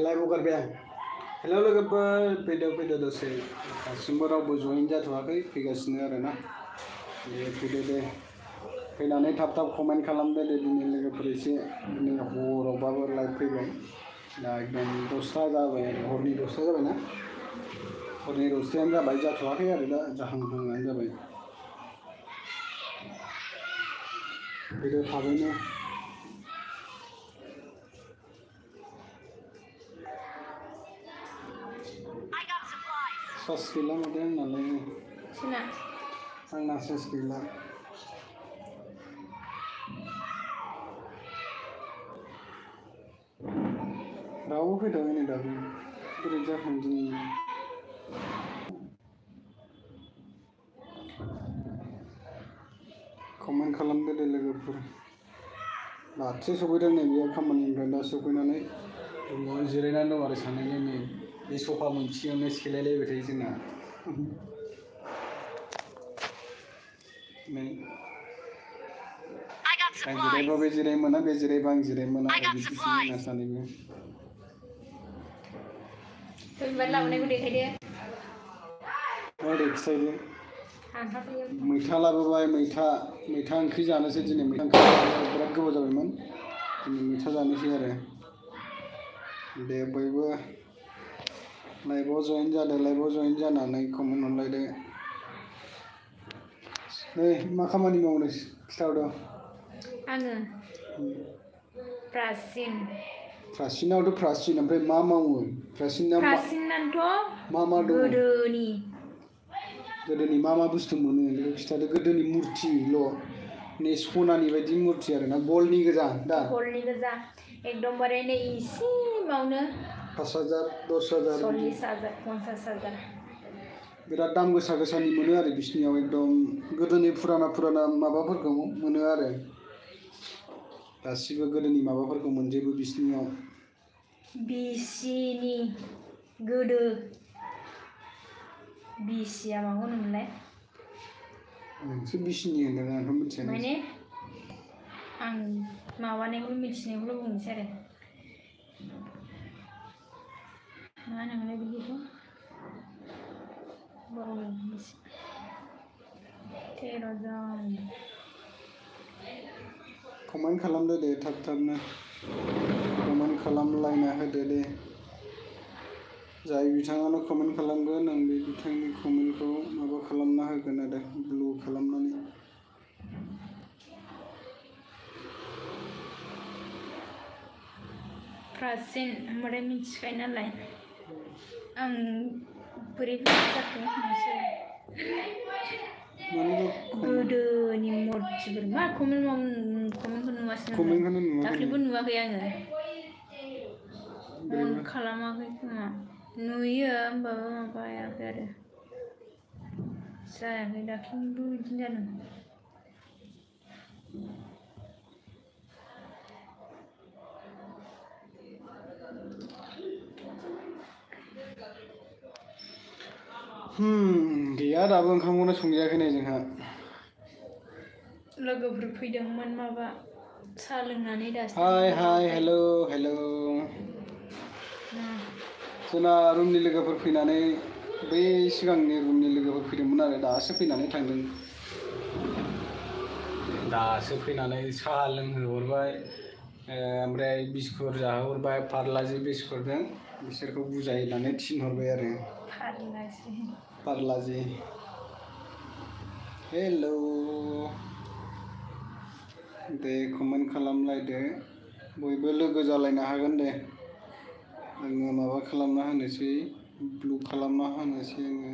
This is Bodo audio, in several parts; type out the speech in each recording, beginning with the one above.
लाइव हगारबाय आं हेलौ लोगोफोर फैदो दसे दासिमबो रावबो जइन जाथ'वाखै फैगासिनो आरोना फैदो दे फैनानै थाब कमेन्ट खालामदो दे दिनै लोगोफोर एसे दिनै हरावबाबो लाइभ फैबाय दा एकदम 10टा जाबाय आरो हरनि 10टा जाबाय ना हरनि 10टायानो जाबाय जाथ'वाखै आरो दा जाहांहांआनो जाबाय फैदो थाबैनो सस गैला माथो आंनालाय सोना आंना सस गैला रावबो फैथ'वाखै नै दाबो बोरै जाखांदों कमेन्ट खालामदो दे लोगोफोर दासो सफैदों नै बे खामानिनिफ्राय दा सफैनानै रुमाव जिरायनानै दं आरो सानैजों नै बे सफा मोनसेयावनो सेलायलायबाय थायो जोंना नै आं जिरायबा बे जिराय मोना बे जिरायबा आं जिराय मोना आरो बिदिसो जोंना सानैबो बिबार लाबोनायखौ देखायदो ओरै खिथायदो मैथा लाबोबाय मैथा ओंख्रि जानोसै दिनै मैथा ओंख्रि बिराद गोबाव जाबायमोन दिनै मैथा जानोसै आरो दे बयबो लाइभआव जइन जादो लाइभआव जइन जानानै कमेन्ट हरलायदो नै मा खामानि मावनो खिथाहरदो आङो प्राचिनावथ' प्राचिन ओमफ्राय मा मावो प्राचिनानोथ' मा दङ गोदोनि मा बुस्थु मोनो बेखौ खिथादो गोदोनि मुर्तिल' नै सनानि बायदि मुर्ति आरोना गल्डनि गोजा दा एकदमबारे नै इसिमावनो 5,000 10,000 40,000 50,000 बिराद दाम गोसानि मोनो आरो बिसनियाव एकदम गोदोनि फुराना माबाफोरखौ मोनो आरो गासिबो गोदोनि माबाफोरखौ मोनजोबो बिसनियाव बिसिनि गोदो बिसिया मा होनोमोनलाय नोंसो बिसिनि होनदों आंथ' मिथिया माने आं माबानायखौल' मिथिनायखौल' बुंनोसै आरो मा होनोमोनलाय बिदिखौ 13 जन कमेन्ट खालामदो दे थाबनो कमेन्ट खालामलायना होदो दे जाय बिथाङानो कमेन्ट खालामगोन आं बे बिथांनि कमेन्टखौ माबा खालामना होगोन आरो ब्लु खालामनानै प्राचिन होनबाथाय मिथिखायो नालाय आं बोरै जाखो गोदोनि मुर्तिफोर मा कमेन्टखौ नुगासिनो दाख्लैबो नुवाखै आङो अन खालामाखै खोमा नुयो होमबाबो माबायाखै आरो जायाखै दाख्लैबो बिदिनो जादों गैया दाबो ओंखामखौनो संजायाखै नै जोंहा लोगोफोर फैदोंमोन माबा साहा लोंनानै दासो हाय हेलौ जोंना रुमनि लोगोफोर फैनानै बै सिगांनि रुमनि लोगोफोर फैदोंमोन आरो दासो फैनानै थांदों दासो फैनानै साहा लोंहोहरबाय ओमफ्राय बिस्कुट जाहोहरबाय पार्लाजि बिस्कुटजों बिसोरखौ बुजायनानै थिनहरबाय आरो पार्लाजि हेलौ दे कमेन्ट खालामलायदो बयबो लोगो जालायनो हागोन दे आङो माबा खालामना होनोसै ब्लु खालामना होनोसै आङो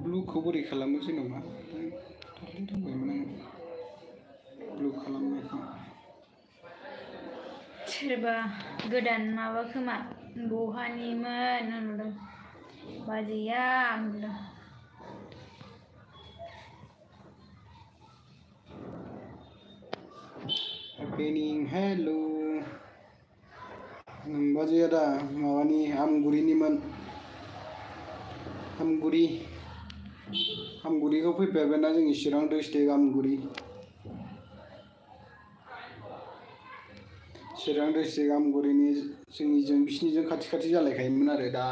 ब्लुखौ बोरै खालामो जेनेबा रोंबायमोन आङो ब्लु खालामनायखौ सोरबा गोदान माबा खोमा बहानिमोन होनहरदों बाजैया होनहरदों Opening hello बाजैया दा माबानि आमगुरिनिमोन आमगुरिखौ फैफेरबायना जोंनि चिरां डिस्ट्रिक्ट आमगुरि चिरां डिस्ट्रिक्ट आमगुरिनि जोंनिजों बिसिनिजों खाथि जालायखायोमोन आरो दा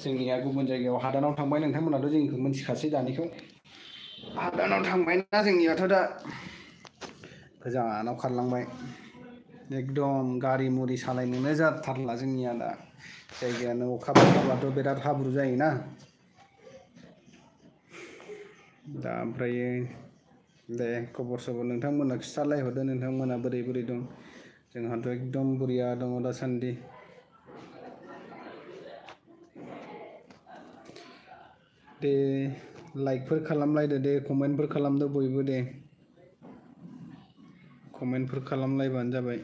जोंनिया गुबुन जायगायाव हादानाव थांबाय नोंथांमोनाथ' जोंखौ मिथिखासै दानिखौ हादानाव थांबायना जोंनियाथ' दा गोजानाव खारलांबाय एकदम गारि मुरि सालायनोनो जाथारला जोंनिया दा जायगायानो अखा हाबाथ' बिराद हाब्रु जायोना दा ओमफ्रायो दे खबर सबर नोंथांमोना खिथालायहरदो नोंथांमोना बोरै दं जोंहाथ' एकदम बरिया दङ दासान्दि दे लाइकफोर खालामलायदो दे कमेन्टफोर खालामदो बयबो दे कमेन्टफोर खालामलायबानो जाबाय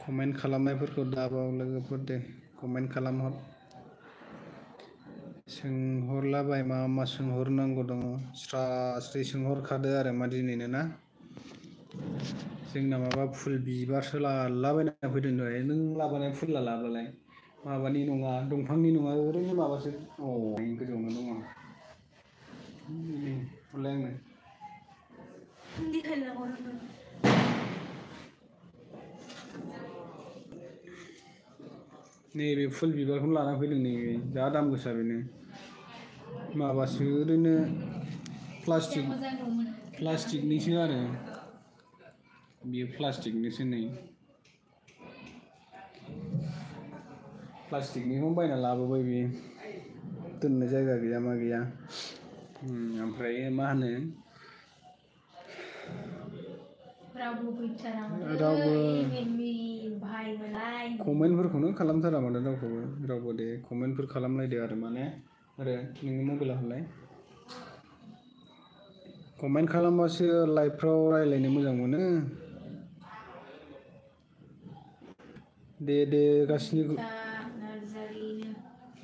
कमेन्ट खालामनायफोरखौ दाबाव लोगोफोर दे कमेन्ट खालामहर सोंहरलाबाय मा सोंहरनांगौ दङ स्रा सोंहरखादो आरो मा दिनैनो ना जोंना माबा फुल बिबारसो लालाबायना फैदों दहाय नों लाबोनाय फुल लाबोलाय माबानि नङा दंफांनि नङा ओरैनो माबासो गोजौआवनो दङ हरलाय आंनो नैबे फुल बिबारखौनो लाना फैदों नैबे जा दाम गोसा बेनो माबासो ओरैनो प्लास्टिकनिसो आरो बियो प्लास्टिकनिसो नै प्लास्टिकनिखौनो बायना लाबोबाय बियो दोननो जायगा गैया मा गैया ओमफ्राय मा होनो रावबो कमेन्टफोरखौनो खालामथारा माथो रावबो दे कमेन्टफोर खालामलायदो आरो माने आरो नोंनि मबाइला हरलाय कमेन्ट खालामबासो लाइभफ्राव रायज्लायनो मोजां मोनो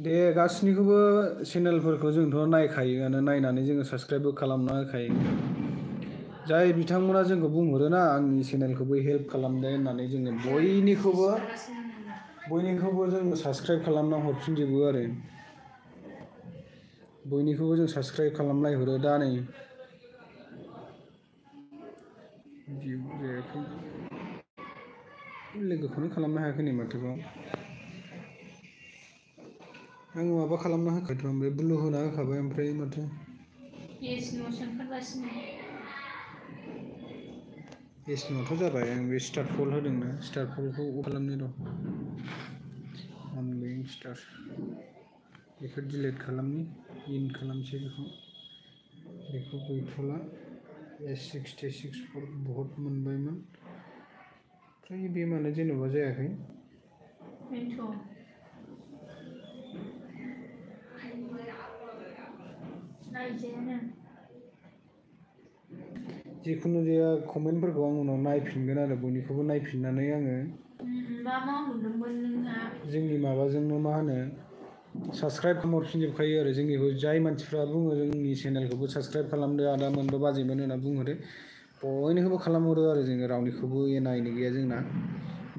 दे गासैनिखौबो चेनेलफोरखौ जोंथ' नायखायोआनो नायनानै जोङो साबस्क्राइबबो खालामना होखायो जाय बिथांमोना जोंखौ बुंहरोना आंनि चेनेलखौबो हेल्प खालामदो होननानै जोङो बयनिखौबो जोङो साबस्क्राइब खालामना हरफिनजोबो आरो बयनिखौबो जों साबस्क्राइब खालामलायहरो दा नै जायाखै लोगोखौनो खालामनो हायाखै नै माथोबाव आं माबा खालामना होखादों ओमफ्राय ब्लु होना होखाबाय ओमफ्राय माथो एसनआथ' जाबाय आं बे स्टार्ट फल होदोंना स्टार्ट फलखौ खालामनो र' अनगयिं स्टार बेखौ डिलिट खालामनि इन खालामसै बेखौ गैथ'ला S66 बहुत मोनबायमोन ओमफ्राय बे मानो जेनेबा जायाखै जिखुनु जाया कमेन्टफोरखौ आं उनाव नायफिनगोन आरो बयनिखौबो नायफिननानै आङो जोंनि माबाजोंनो मा होनो साबस्क्राइब खालामहरफिनजोबखायो आरो जोंनिखौ जाय मानसिफ्रा बुङो जोंनि चेनेलखौबो साबस्क्राइब खालामदो आदा मोनबो बाजैमोन होनना बुंहरो बयनिखौबो खालामहरो आरो जोङो रावनिखौबो एना एनि गैया जोंना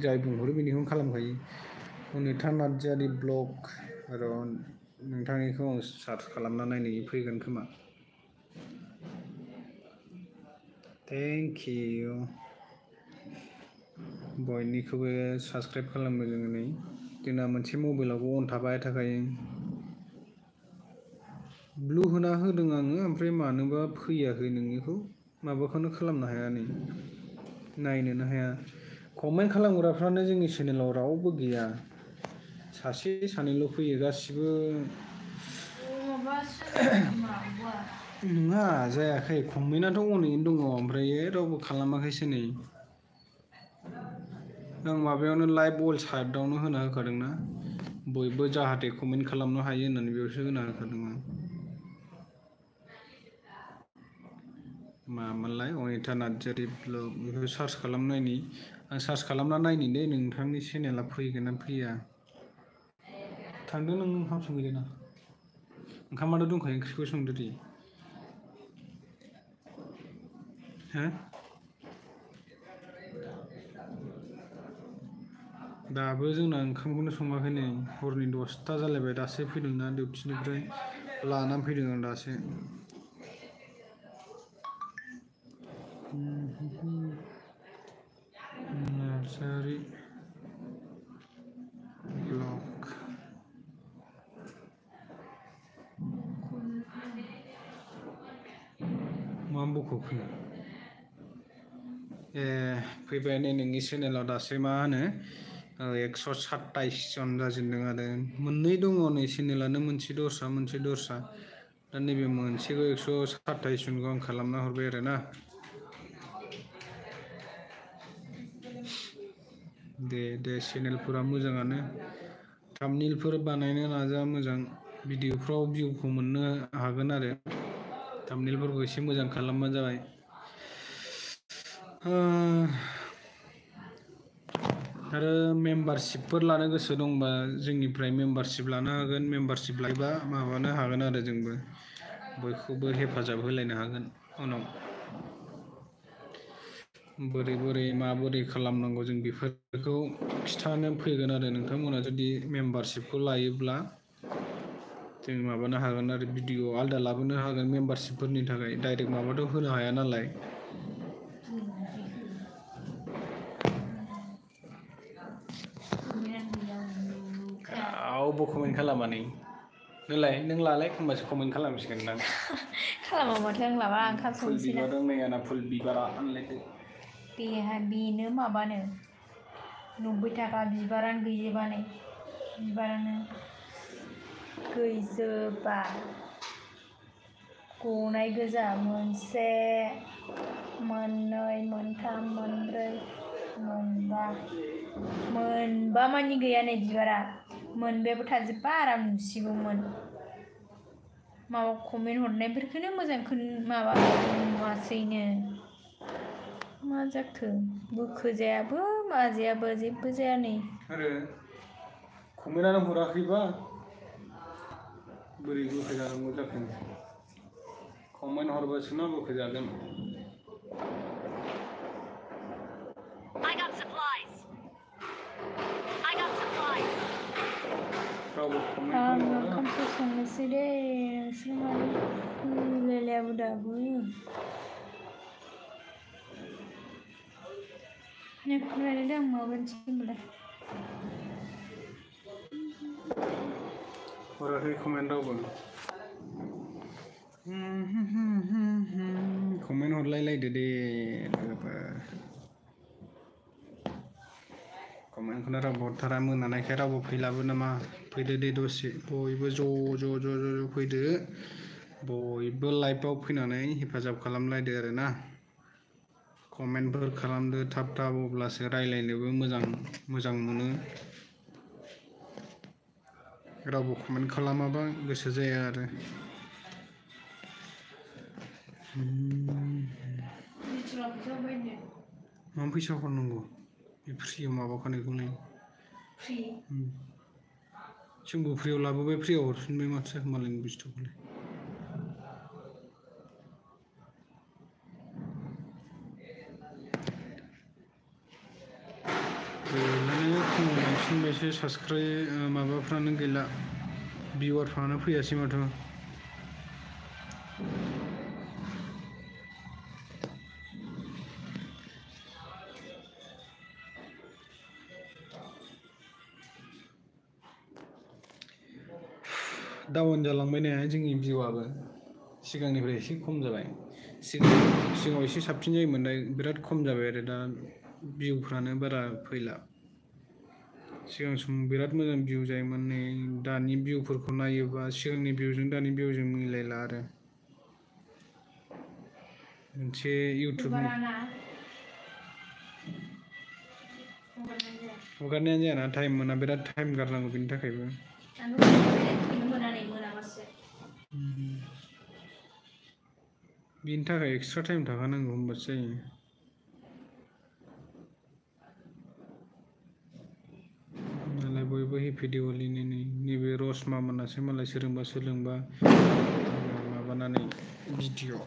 जाय बुंहरो बेनिखौनो खालामखायो अनिता नार्जारि ब्लग र' नोंथांनिखौ आं सार्च खालामना नायनि फैगोन खोमा थेंक इउ बयनिखौबो साबस्क्राइब खालामो जोङो नै जोंना मोनसे मबाइलावबो अन थाबाय थाखायो ब्लु होना होदों आङो ओमफ्राय मानोबा फैयाखै नोंनिखौ माबाखौनो खालामनो हाया नै नायनोनो हाया कमेन्ट खालामग्राफ्रानो जोंनि चेनेलाव रावबो गैया सासे सानैल' फैयो गासिबो नङा जायाखै कमेन्टआथ' अनेक दङ ओमफ्राय रावबो खालामाखैसो नै आं माबायावनो लाइभ वाल साइटआवनो होना होखादोंना बयबो जाहाथे कमेन्ट खालामनो हायो होननानै बेयावसो होना होखादों आं मामोनलाय अनिता नार्जारि ब्लग बेखौ सार्च खालामनायनि आं सार्च खालामना नायनि दे नोंथांनि चेनेला फैगोन ना फैया थांदो नों ओंखाम संहैदो ना ओंखामाथ' दंखायो ओंख्रिखौ संदो दे हो दाबो जोंना ओंखामखौनो सङाखै नै हरनि 10ता जालायबाय दासो फैदोंना डिउटिनिफ्राय लानानै फैदों आं दासो नार्सारि ब्लग मा बख'खो फैबाय नै नोंनि चेनेलाव दासो मा होनो 127 जन जाजेनदों आरो मोननै दङ नै चेनेलानो मोनसे दस्रा दा नैबे मोनसेखौ 127 जनखौ आं खालामना हरबाय आरो ना दे चेनेलफोरा मोजाङानो थाम्बनेइलफोर बानायनो नाजा मोजां भिडिअफ्राव भिउखौ मोननो हागोन आरो थाम्बनेइलफोरखौ एसे मोजां खालामबानो जाबाय आरो मेम्बारशिपफोर लानो गोसो दंबा जोंनिफ्राय मेम्बारशिप लानो हागोन मेम्बारशिप लायोबा माबानो हागोन आरो जोंबो बयखौबो हेफाजाब होलायनो हागोन उनाव बोरै माबोरै खालामनांगौ जों बेफोरखौ खिथानो फैगोन आरो नोंथांमोना जुदि मेम्बारशिपखौ लायोब्ला जों माबानो हागोन आरो भिडिअ आलदा लाबोनो हागोन मेम्बारशिपफोरनि थाखाय डाइरेक्ट माबाथ' होनो हाया नालाय रावबो कमेन्ट खालामा नै नों लालाय होमबासो कमेन्ट खालामसिगोन दां खालामा माथो आं लाबा आं ओंखाम फुल संनोसै ना बिबार नै आंना फुल बिबारा होनलायदो बेनो माबानो 90 थाखा बिबारानो गैजोबा नै बिबारानो गैजोबा गनाय गोजा मोनसे मोननै मोनथाम मोनब्रै मोनबा मानि गैया नै बिबारा मोनबायाबो थाजोबबा आराम नुसिगौमोन माबा कमेन्ट हरनायफोरखौनो मोजां माबा नुवासैनो मा जाखो बोखोजायाबो माजायाबो जेबो जाया नै आरो कमेन्टआनो हराखैबा बोरै बोखोजानांगौ जाखो कमेन्ट हरबासो ना बोखोजागोन रावबो कमेन्टखौनो हरा ओंखामसो संनोसै दे नोंसोर मानो मिलायलायाबो दाबो रायलायदों आं माबानोसै होनबालाय हराखै कमेन्ट रावबो कमेन्ट हरलायलायदो दे लोगोफोर कमेन्टखौनो रावबो हरथारा मोनानायखाय रावबो फैलाबो नामा फैदो दे दसे बयबो ज' फैदो बयबो लाइभआव फैनानै हेफाजाब खालामलायदो आरो ना कमेन्टफोर खालामदो थाब अब्लासो रायलायनोबो मोजां मोनो रावबो कमेन्ट खालामाबा गोसो जाया आरो मा फैसा हरनांगौ बे फ्रियाव माबाखानायखौलाय फ्रि जोंबो फ्रियाव लाबोबाय फ्रियाव हरफिनबाय माथो जाखो मालायनि बुस्थुखौलाय गैलानो खमायलांफिनबायसो माबाफ्रानो गैला भिउआरफ्रानो फैयासै माथो डाउन जालांबाय ने जोंनि भिउआबो सिगांनिफ्राय एसे खम जाबाय सिगाङाव एसे साबसिन जायोमोन दा बिराद खम जाबाय आरो दा भिउफ्रानो बारा फैला सिगां समाव बिराद मोजां भिउ जायोमोन नै दानि भिउफोरखौ नायोबा सिगांनि भिउजों दानि भिउजों मिलायला आरो मोनसे इउटुबनि हगारनायानो जायाना टाइम मोना बिराद टाइम गारनांगौ बेनि थाखायबो बेनि थाखाय एक्सट्रा टाइम थाखानांगौ होमबासो जायो नालाय बयबो हेपि दिवालीनि नैबे रसमा मोनासै मालाय सोलोंबा माबानानै भिडिअ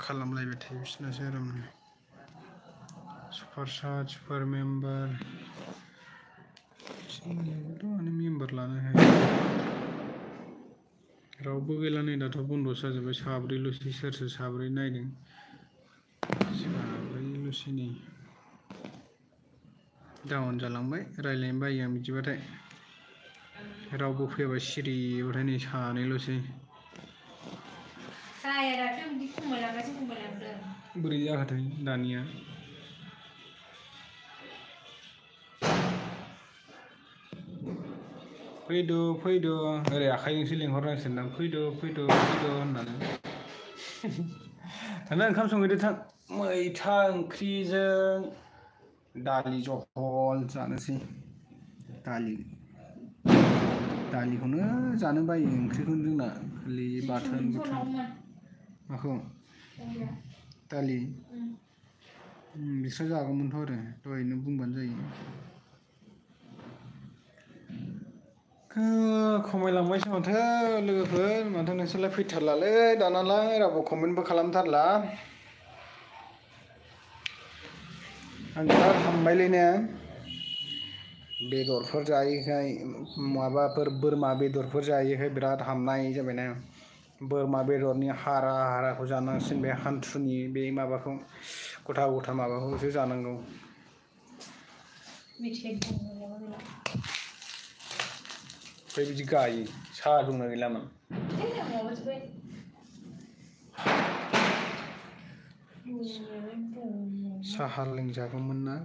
खालामलायबाय थायो बिसोरनासो आरामनो सुपार मेम्बार जोंनियावथ' माने मेम्बार लानो हाया रावबो गैला नै दाथ' बन्दसो जाजोब्बाय साब्रैल'सै सोर साब्रै नायदों साब्रै लुसिनि डाउन जालांबाय रायलायनो बायो आं बिदिबाथाय रावबो फैयाबा सिरि बाथाय नै सानैल'सै जाया दाख्लै बिदि खमायलांदों बोरै जाखोथाय दानिया फैद' ओरै आखाइजोंसो लिंहरनांसिगोनदां फैद' होननानै थांना ओंखाम संहैदो थां मैथा ओंख्रिजों दालि जहल जानोसै दालिखौनो जानो बायो ओंख्रिखौनो जोंना खालि बाथोन माखौ दालि बिस्रा जागौमोनथ' आरो दहायनो बुंबानो जायो खमायलांबायसो माथो लोगोफोर माथो नोंसोरलाय फैथारलालै दानालाय रावबो कमेन्टबो खालामथारला आं बिराद हामबायलै ने बेदरफोर जायैखाय माबाफोर बोरमा बेदरफोर जायैखाय बिराद हामनाय जाबायना बोरमा बेदरनि हाराखौ जानांसिगोन बे हान्थुनि बे माबाखौ गथा माबाखौसो जानांगौ ओमफ्राय बिदि गायो साहा दंना गैलामोन साहा लोंजागौमोन ना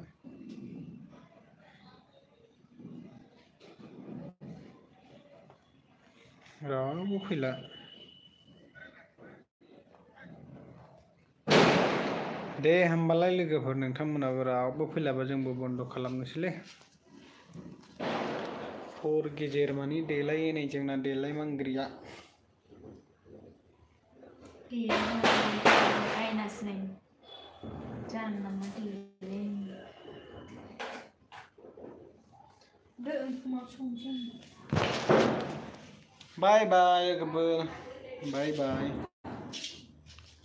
रावबो फैला दे होमबालाय लोगोफोर नोंथांमोनाबो रावबो फैलाबा जोंबो बन्द' खालामनोसैलै हर गेजेर मानि देलायो नै जोंना देलाय मांग्रिया बाय लोगोफोर बाय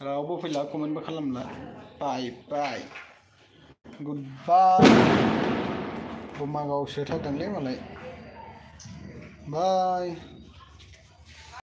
रावबो फैला कमेन्टबो खालामला बाय गुड बाय बमा गावसोथारदोंलै मालाय बाय